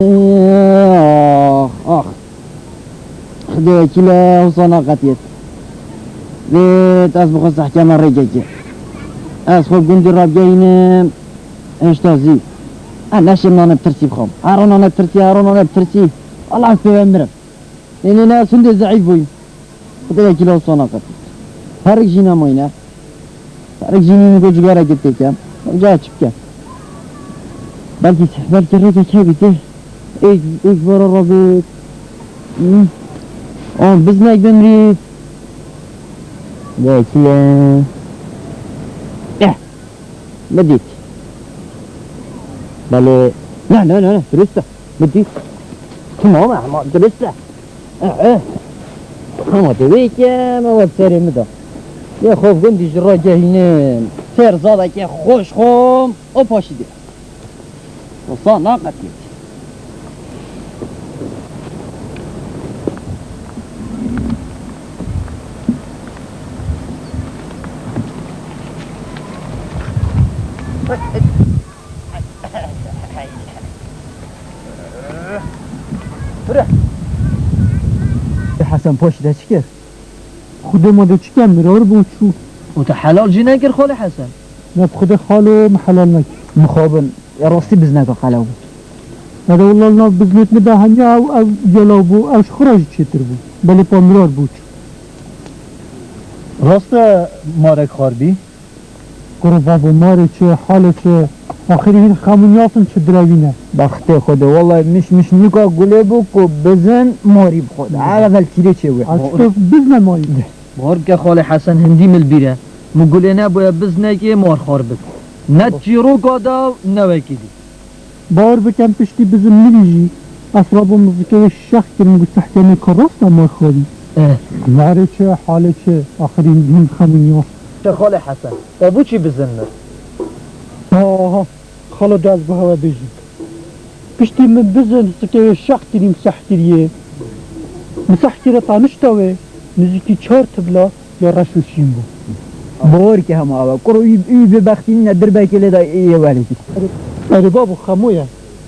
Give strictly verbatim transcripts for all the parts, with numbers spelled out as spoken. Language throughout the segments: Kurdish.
Ax, ax. Xwedê wekîl e, wisa naqetiyet. Vêt ez bi xwe sehkeme rêkekê. Ez xwe gundî rabgehînim, hêşta zî. Ez neşêm nane bi tirsî bixwam. Hero nane bi tirsî, hero nane bi tirsî. Wela ez pê ve mirim. Nê, nê, nê, ez hindê zeîf bûyim. Xwedê wekîl e, wisa naqetiyet. Perik jî nemayne. Perik jî nîne, ku cigarekê têke. Ew ca çi bike? Belkî, belkî rêkek hebî tê. Êk, êk vara rabêt. Hmm. An biznek bimrît. Belkî ye. Eh. Min dît. Belê. Ne, ne, ne, ne, durust e. Min dît. Tamam, ama durust e. Eh, eh. Ama te wê ke me we serê min de. Yê xwe gundî ji ragehînim. Ser zadekê xweş xwam. O paşî dê. Wisa naqetiyet. Hesen paşî de çi kir? Xwedê ma de çi ke mirar bû çû. Û te helal jî nekir xalê Hesen? Ne bi Xwedê xalo min helal nekir. Mixabin, ya rastî bizneka qelew bû. Nede wela li nav biznêt min de hemiya ew, ew yelaw bû, ew ji xwe re jî çêtir bû. Belê pa mirar bû çû. Rast e marek xwar bî? Kuro babo, marê çi, halê çi? Axirî hîn xem û niyaz in çi direwîne. Bextê xwe de, wellahî miş miş nûka gulê bû ku bizin marî bi xwe de. Erevel kîrê çê wê. A çi bizne marî? Bawer bike xalê Hesen hindî min li bîr e. Min gulê nebûye biznekê mar xwar bit. Ne çîroka de ne wekî dî. Bawer bikin piştî bizin mirî jî, ez rabûm zikê wê şex kirim, got sehkemê ka rast e mar xwarî. Eh. Marê çi, halê çi, axirî hîn xem û niyaz. Te xalê Hesen, te bû çî bizin mir? Aha, xalo de ez bi hewe bêjim. Piştî min bizin zikê wê şex kirîm seh kiriye. Min seh kire tanişta wê, nizîkî çar tibla ya reş û şîn bû. Bawer ke hema ava. Kuro wî, wî bêbextî nîne, dirbekê lê da yê welekî. Erê babo, xemo ye.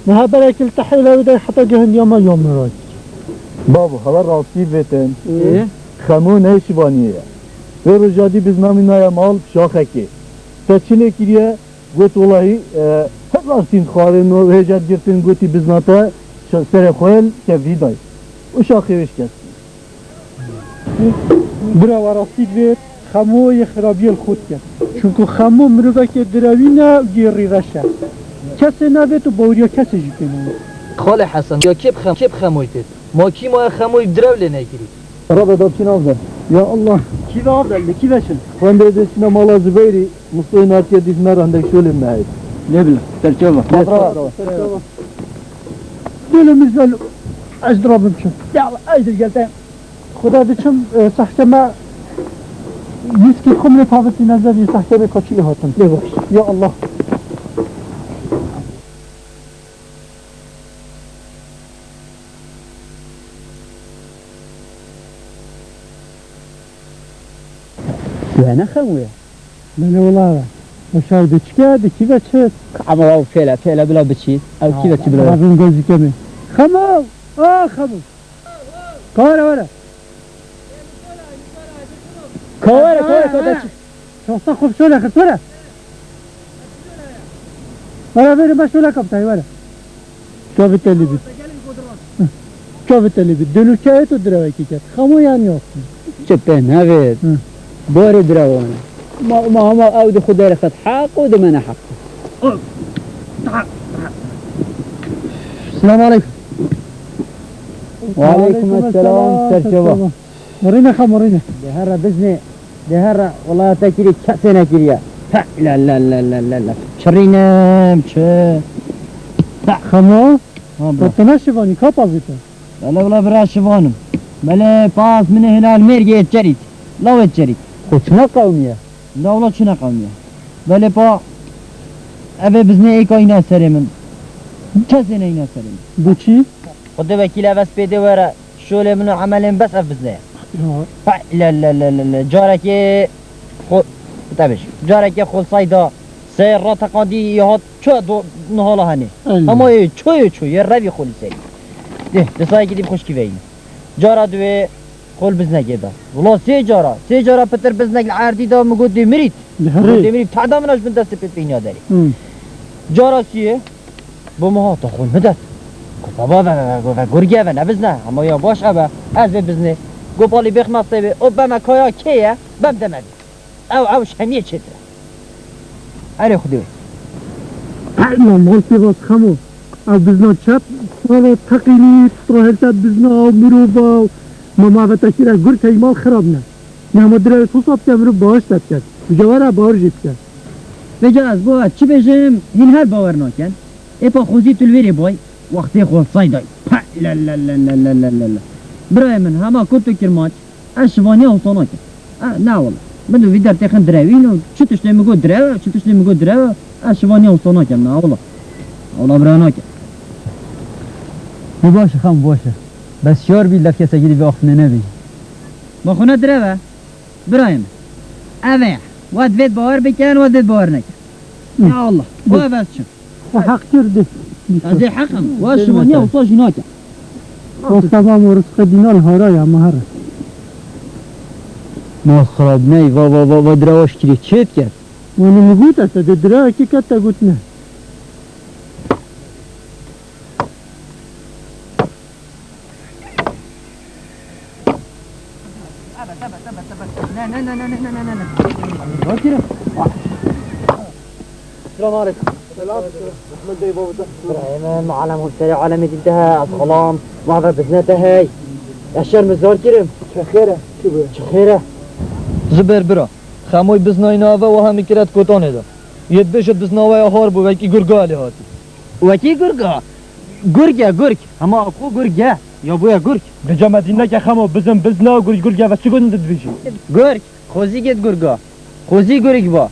Niha berekî li te hêla wê de heta gihindiya me ya miray. Babo, hewa rastî vêtin. Ê? Xemo ne şivaniyê ye. Vê roja dî bizna min naya mal şaxekê. Te çi lê kiriye? Got, welahî, e, hevastîn xwarê no hêja girtin gotî bizna te şa-, serê xwe li kevî day. Û şaxê wê şikestî. Bira, we rastî divêt, Xemo yê xirabiyê li xwe dike. Çunku Xemo mirovekê direwîn e û gêrî reş e. Kesê nevêt û baweriya kesê jî pê nayê. Xalê Hesen, ya kê bi Xem-, kê bi Xemoy têt? Ma kî maye Xemoy bi direw lê nekirî? Rabe da çîn av de. Ya Allah. Kî ve av de, li kî ve çin? Xwendê dê çîna mala Zibeyrî, Mustoyê Nartiye dît me re hindek şolê me heyt. Lê bila, serçe va. Lê serçe va. Dêlê min zel, ez dirabim çim. Ya Allah, ez dilgel te. Xuda diçim, e, sehkeme, yîskî xum lê pavitî nezerî sehkemê kaçî lê hatim. Lê baş. Ya Allah. Wê ne xem wê? Belê wela we. O şer diçike, di kî ve çi? Ama ew fêle, fêle bila biçî. Ew kî ve çi bila? Razim gözükemi. Xemo! A, Xemo! Ka were, were. Ka were, ka were, ka were. Şosta xwe şöyle xir, şöyle. Were, were, ben şöyle kaptayım, were. Çavê te lê bît. Hı. Çavê te lê bît. Dönürkeyê tu direvekî ket. Xemo yan yok. Çi pê nevêt. Hı. Barê direwan. Ma, ma, ma ew di xwe derê xet heq û di me ne heq. Selamun aleyküm. Ve aleyküm esselam, serçe va. Mirîne xe, mirîne. Dê herre biznê, dê herre, wela te kirî kesê nekiriye. Pe, la, la, la. Çirînim, çi. Pe. Xemo, ha, bira. Te ne şivanî, ka pazî te? Belê wela bira şivanim. Belê pa ez min ê hêla li mêrgê çerît. Lawê çerît. Xwe çi ne qewmiye? La wela çi ne qewmiye? Belê pa ev ê biznê êka îna serê min. Kesê neyna serê min. Bo çî? Xwedê wekîl ev ez pê dê were. Şolê min û emelê min bes ev bizne ye. Ya. Hay, le, le, le, le, le. Carekê xo-, te bêj. Carekê xolsay da. Seyr ra teqandî ya hat ço do nihala henê. Eyni. Ama yê ço yê ço yê revî xo li serî. Dê, di sayekî dî bi xuşkî veyî. Cara duê xol biznekê da. Wala sê cara, sê cara pitir biznek li erdî da, min got dê mirît. Li herê. Min got dê mirît, tehda min a ji bin destê pê pêniya derê. Hı. Cara siyê, bo min hata xol min det. Got baba ve, ve, ve, ve, gurge ve, ne bizne. Ama ya baş ebe, ez vê biznê. Got balî bêx me sê be, o beme kaya kê ye, bem deme be. Ew, ew ji hemiyê çêtir e. Erê Xwedê wê. Pey normal pê vas Xemo. Ew bizna çep, sala teqînî, rahilta bizna ew mirova. Ma ma ve te kire gurk hey mal xirab ne. Ne ma dire wê tosa bike mirov bawer te bike. Bi cewara bawer jî bike. Vêca ez bo ez çi bêjim, hîn her bawer nakin. Ê pa xwezî tu li wêrê bay, wextê xwe say day. Peh, la, la, la. Birayê min, hema kurt û kirmanc, ez şivaniya wisa nakim. E, na wala. Min û vî dertê xin direwîn û çi tiştê min got direw e, çi tiştê min got direw e, ez şivaniya wisa nakim, na wala. Wala bira nakim. Ê baş e, Xemo, baş e. Bes şiyar bî, lef kesekî dî vê axiftinê nebêjî. Ma xwe ne direw e. Birayê min. Ev e. Wa divêt bawer bikin, wa divêt bawer nekin. Hı. Ya Allah. Hı. Wa ev ez çim. Xwe heq kir dê. Ez ê heq im. Wa şivaniya wisa jî nakin. Wasta va mo rizqe dîna li hara ya, ma here. Ma xirab ney, va, va, va, va direwa şikirê çê diket. Wani min got ez te dê direwekê ket te got ne. Selam aleyküm. Selam. Rahmet ey baba. Birayê min, alem hûn serê alemê dîn te he, ez xalam, ma ve bizne te hey. Ez şermizar kirim. Çi xêr e? Çi bûye? Çi xêr e? Ji ber bira. Xemoy biznayî nave û hemî kiret kotanê de. Yê dibêjit bizna we ya har bû, wekî gurga lê hatî. Wekî gurga? Gurg e, gurg. Hema ku gurg e. Ya bûye gurg. Di cem e dîn neke Xemo, bizin bizna, gurg gurg e, ve çi gotin tu dibêjî? Gurg? Xozî gêt gurga. Xozî gurg ba.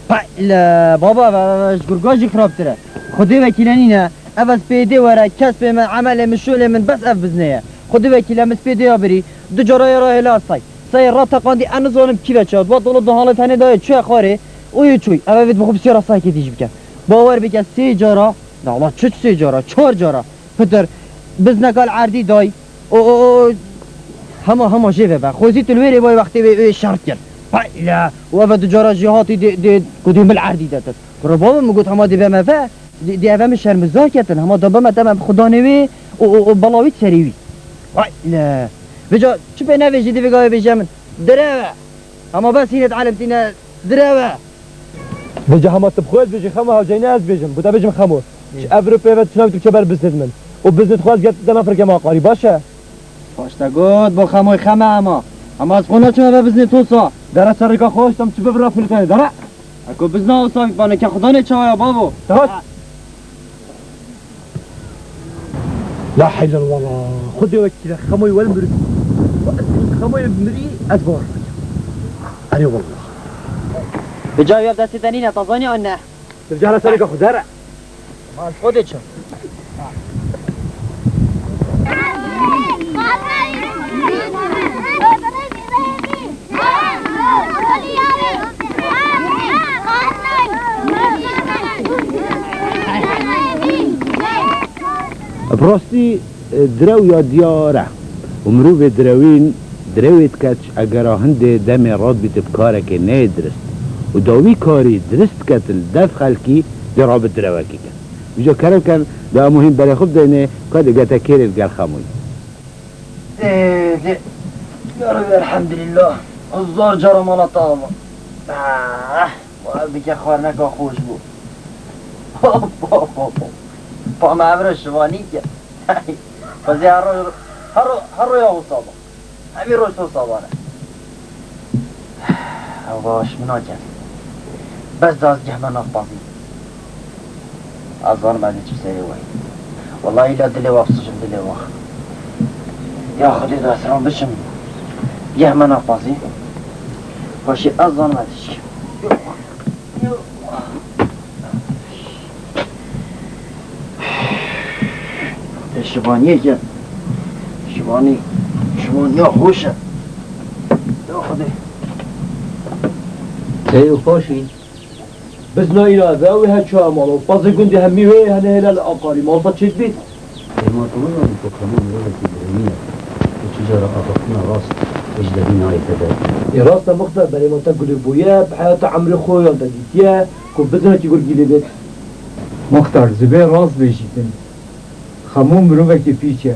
Pay le, baba, ve, ve, ve, ji gurga jî xirabtir e. Xwedê wekîle nîne. Ev ez pêdê were, kes pê me, emelê min, şolê min, bes ev bizne ye. Xwedê wekîle min spêdê ya birî. Du cara ya ra hêla say. Say ra teqandî, ez nizanim kî ve çi hat. Vat wala du halê tenê dayê çûye xwarê. O yê çûy. Ev evêt bi xwe bi sê ra sayekê dî jî bike. Bawer bike sê cara. Na wala çi sê cara? Çar cara. Pitir. Bizneka li erdî day. O, o, o. Hema, hema jê vebe. Xwezî tu li wê rê bay wextê wê, wê şer kir. Pay le. Û eve du cara jî hatî dê, dê, ku dê min li erdî de tit. Kuro baba min got hema dê beme ve. Dê, dê eve min şermizar ketin. Hema da bime te me bi xudanê wê. O, o, o, bela wî serê wî. Pay le. Vêca çi pê nevêjî dê vê gavê bêje min. Direve. Hema bes hînet alemtîne. Direve. Vêca hema tu bi xwe ez bêjî Xemo, hewceyne ez bêjim. Bo te bêjim Xemo. Ê. Ev ro pê ve tu çav tu biçe ber biznêt min. Û biznêt xwe ez get te nafirke ma qarî, baş e? Baş te got, bo Xemoy Xeme hema. Hema ez xwe naçim eve biznêt tosa. Dere serika xwe, tam çi bivira filtene, dere. Eko bizna wisa bî, paneke xudanê çawa ya babo. Dere. La heyl el wala. Xwedê wekîle Xemoy wel mirî. Xemoy mirî ez bawer nakim. Erê wala. Bi cayê ev destê te nîne, te zanî an ne? Bi cara serê ka xwe dere. Ma ez xwedê çim. Bi rastî, e, direw ya diyar e û mirovê direwîn direwê dike, eger a hindê demê radbîte bi karekê neyê dirist û dawî karî dirist dike li dev xelkî, dê rabe direwekî ke. Vîca kerem ken, da em hîn berê xwe bideyne, ka digete kêrê li gel Xemoyî. Ê, dê, ya Rabbi, elhamdülillah. Hezar cara mala te ava. Ah, bu ev dike xwarneka xweş bû. Hop, hop, hop, hop. Pa me ev re şivanî ke. Xwezî her ro, her ro, her ro ya wisa ba. Hemî roj to savan e. Ew baş min nake. Bes da ez geh me nav pazî. Ez zanim ez ê çim serê we. Wellahî îla dilê we bsijim dilê we. Ya Xwedê da ez ran biçim. Geh me nav pazî. Paşê ez zanim ez ê çi kim. Te şivaniyê ke. Şivanî, şivaniya xweş e. Ya Xwedê. Seyr û xweş bî. Bizna îna ve wê her çawa mal û pazê gundî hemî wê hene hêla li aqarî. Malta çêdibît? Ê, ma tu nizanî ku Xemo mirovekî birêmî ye û tu cara axaftina rast ji devî nayê te der. Ê, rast e muxtar, berê ma te gulê bûye, bi heyata emrê xwe yan te dîtiye ku bizna kî gul gîlê bêt. Muxtar, zibê rast bêjîtin. Xemo mirovekî pîç e.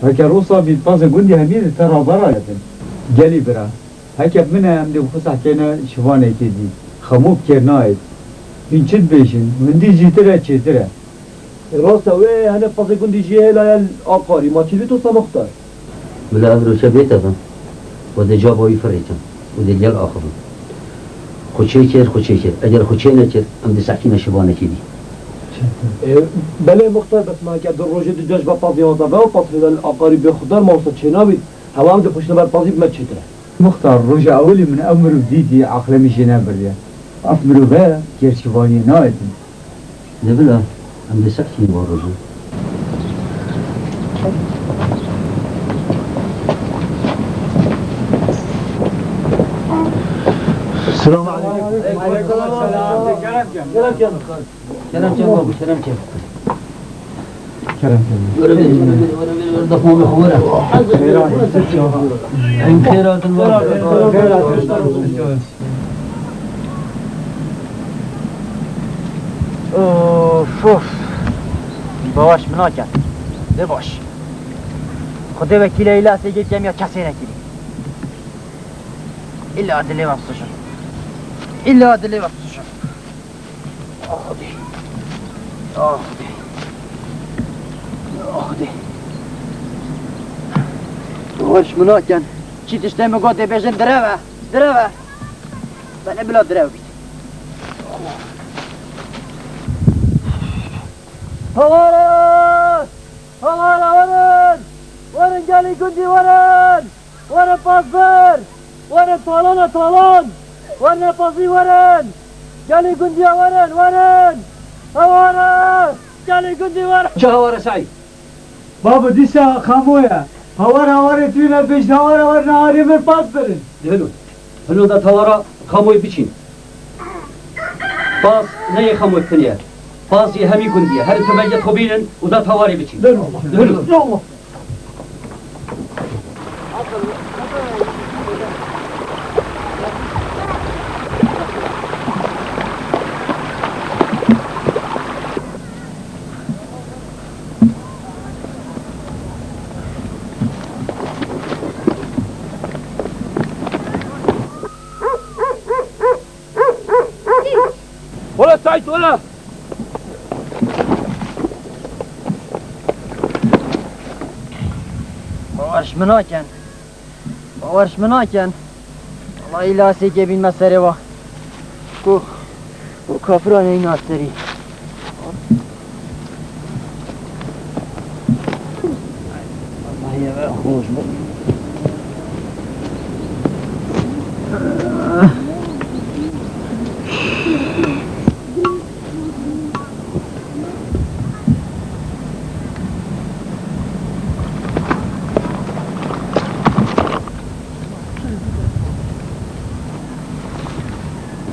Heke rosa bît pazê gundî hemî li te re verayetin. Gelî bira. Heke min e, em dê bi xwe sehkeyne şivanekê dî. Xemo bi kêr nayêt. Hîn çi dibêjin? Min dî zîtir e, çêtir e. Ê, rast e, wê hene pazê gundî jî hêla ye li aqarî. Ma çi dît wisa muxtar? Bila ev roşe bê tevin. Xwedê caba wî firê kin û dê gel axivin. Xwe çê kir, xwe çê kir. Eger xwe çê nekir, em dê sehkîne şivanekê dî. Ê, belê muxtar, bes ma heke du rojê du caş be pazê wata ve û paz hêla li aqarî bê xwedar, ma wisa çê nabît. Hewa em dê xwe şine ber pazî bi me çêtir e. Muxtar, roja ewilî min ew mirov dîtî, aqilê min jê nebiriye. Ev mirov e, kêr şivaniyê nayêtin. Lê bila, em dê sehkîn va rojê. Selamun aleyküm. Aleyküm selam. Kerem çek. Kerem çek babo, kerem çek. Kerem çek. Were, were, were, were, were, were, dafma me xwe were. Em xêr hatin, babo. Of, of. Baş min nakin. Lê baş. Xwedê wekîlê îla sêgê kemiya kesê nekirî. Îla dilê me sijin. Îla dilê me sijin. Ah Xwedê. Ah Xwedê. Ah Xwedê. Baş min nakin. Çi tiştê min gotê bêjin direve. Direve. Belê bila direw bît. Hawara! Hawara werin! Werin gelî gundî werin! Werin pazbir! Werin talana talan! Werin pazî werin! Gelî gundiya werin, werin! Hawara! Gelî gundî werin! Çi hawara Seîd? Babo, dîsa Xamo ye. Hawar hawarê tîne bêjin, hawar hawar neharê min pas birin. Di hilo. Hilo da tawara Xamoyê biçîn. Pas ne yê Xamoyê tine ye. Pas yê hemî gundî ye. Herin tevengê xwe bînin û da tawarê biçîn. Di hilo. Di hilo. Wele Seîd, wele! Bawer ji min nakin. Bawer ji min nakin. Wellahî lasê kê bînme serê wa. Ku, ku kafiran ê nat serî. Wellahî eve xweş bû.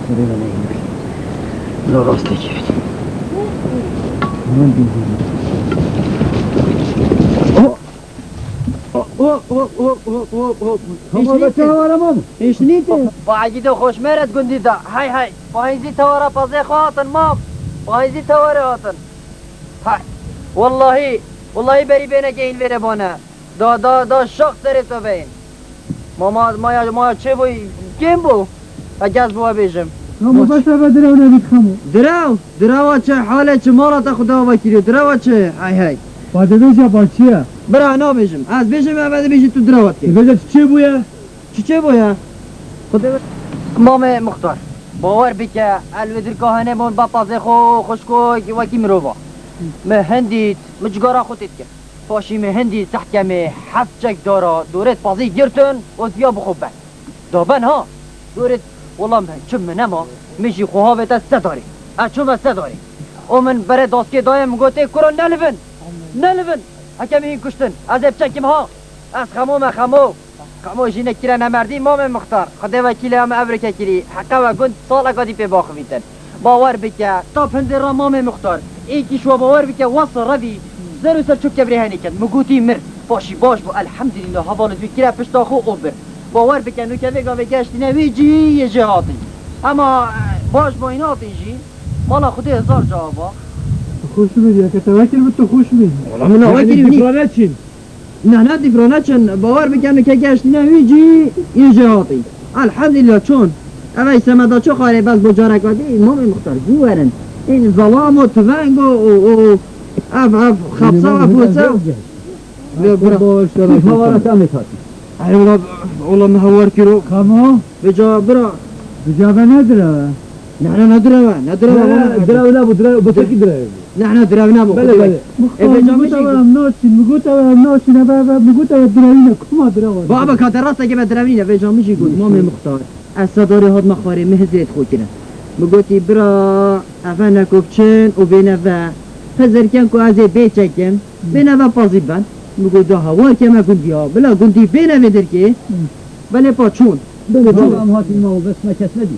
Serê me neyê. Lo rastê kevt. Min bî. Hop. Hop, hop, hop. Tamam, Hişnî te. Hişnî te. Ba Egîdo xoşmeret gundî da. Hay hay. Payîzî tewara pazê xwe hatin mam. Payîzî teware hatin. Hay. Wellahî, wellahî berî bêne ke hîn vêre bane. Da, da, da şax serê to veyin. Ma, ma, ma ya, ma ya çê bû, kêm bû. Heke ez bi we bêjim. Xemo, bes eve direw nebît Xemo. Direw? Direwa çi? Hale çi? Mala te xuda ava kiriyo. Direwa çi? Hay hay. Ba dibêje ba çi ye? Bira nabêjim. Ez bêjim, eve dibêjî tu direwa dikî. Dibêje tu çê bûye? Çi çê bûye? Xwedê we-, Mamê Muxtar, bawer bike, el wê dirka hene bon ba pazê xwe, xwişko, wekî mirova. Me hin dît, mi cigara xwe tê dikir. Paşî me hin dît, tehkemê, heft çek dara, dorê pazî girtin, û ziya bi xwe ben. Da ben ha, dorê, wela me, çi min nema, me jî xwe havête sedarê. Ez çûme sedarê. O min berê daskê daye, min gotê, kuro nelivin, nelivin. Heke min hîn kuştin, ez ê biçekim ha. Ez Xemo me, Xemo. Xemo jî nekire nemerdî, mamê Muxtar. Xwedê wekîlê em evrike kirî. Heqe we gund saleka dî pê baxivîtin. Bawer bike, ta pindê ra mamê Muxtar. Êkî şwa bawer bike, wasa revî, zer û ser çok kevirê henê ket. Mi gotî mir. Paşî baş bû, elhemdulîllah, hevalê wî kire pişta xwe û bir. Bawer bike, nuke vê gavê geştîne wî cî yê jê hatî. Hema, e, baş bû, înatî jî, mala Xwedê hezar ca ava. Tu xweş bî, ya ke te vekir bi tu xweş bî. Wala min Yani wekirî wî. Dîfrane çin. Ne, ne dîfrane çin, bawer bike, nuke geştîne wî cî yê jê hatî. Elhemdulîllah, çon. Eve semeda ço xarê bes bo careka dî, mamê Muxtar, gû werin. Ên zelam û tiveng û, û, û, ev, ev, xepsa ve posa. Ve bira. Hevara te amê hatî. Ay, ola, ola mi hewar kiro. Kamo? Beca bira. Beca ve nedir eve? Ne, ne, ne direve, ne direve, Ne, wala ne direve ne bu, direve, bu teki direve. Ne, ne, direve ne bu, Bele, xwedê bele. Muxtar, e, beca mi jî got. Em naçin, mi got ev em naçin, eve, eve, mi got eve direvîne, kuma direve? Baba, ka te rasta ke me direvîne, beca mi jî got, mamê Muxtar. Ez sedarê hat me xwarê, mi hizrêt xwe kirin. Mi gotî, bira, eve ne kopçin û bêne ve. Hizir ken ku ez ê bê çekim, bêne ve pazî ben. Mi got, da hewar ke me gundiya, bila gundî bêne vê derkê. Belê pa çûn. Belê, belê. Em hatî ma û bes me kes nedî.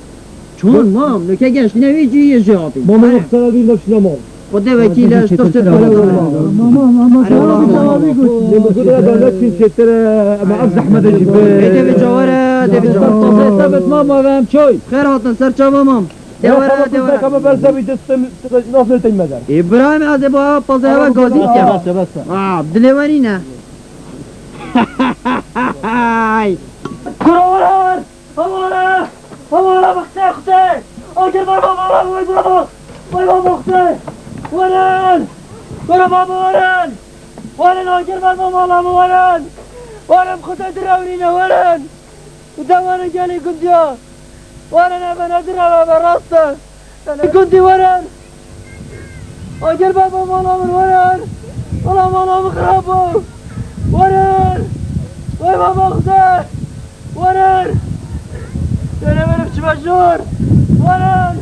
Çûn mam, nuke geştîne wî cî yê jê hatî. Mamê Muxtar bî nefşine mal. Xwedê wekîl e, ji tirsê Xwedê wekîl e. Mam, mam, mam, Erê, mam, wala, mam, mam. Lê bi gudra da ne çîn çêtir e, me ev zehmet e jî bi. Ê, dê bi cawere, dê bi cawere. Tazê sebet mam, ma ve em çoy. Xêr hatin, ser çava mam. Dê were, dê were. Kama ber zevî destim, nasıl teymezer. Ê, birayê me, ez ê bo ev pazê heve gazî dikem. Bes e, bes e. Aa, dilê we nîne. Ay. Kuro were! Hawara! Hawara, bi qisey qisey! Agir ber baba, vay baba! Vay baba, qisey! Werin! Werin baba, werin! Werin, agir ber baba, lama werin! Werin, xwedê direwrîne, werin! Û de werin gelî gundiya! Werin, eve ne direw, eve rast e! Gelî gundî werin! Agir ber baba, lama werin! Wala mala min xirab bû! Werin! Vay baba, xwedê! Werin! Dere werin biçime jor! Werin!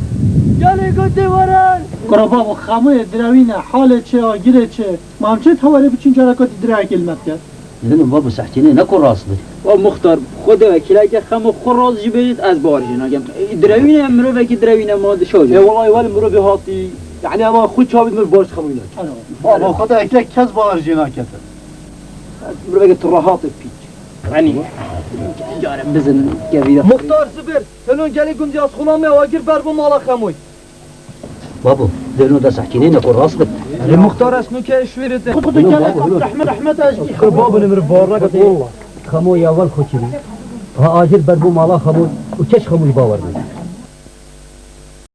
Gelî gundî werin! Kuro babo, xemoyê direwîne, halê çi, agirê çi? Ma em çê hewarê biçin careka dî direwekê li me bike? Lê babo, sehkînê ne ku rast bî. Wa muxtar, xwe de wekîleke xemo xwe rast jî bêjit, ez bawer jê nakem. Direwîne, mirovekî direwîne ma dişa jî. Ê, wala êwalê mirovê hatî, yani ama xwe çavî mirov baş xemûyî nake. Babo, xwe de ekle kes bawer jê nakete. Miroveke tu rahat e pîç. Renî. Care bizin kevî de. Muxtar Zibir, heno gelê gundî ez xulamê agir ber bo mala Xemoy. Babo, lê no de sehkînê ne ku rast bit. Lê muxtar ez no ke şwêrê te. Kutu tu kele zehmet, zehmet ez jî. Babo ne mir barra ket walla. Xemoy ya wel xo kirî. Ha agir ber bo mala Xemoy û keç Xemoy bawer bî.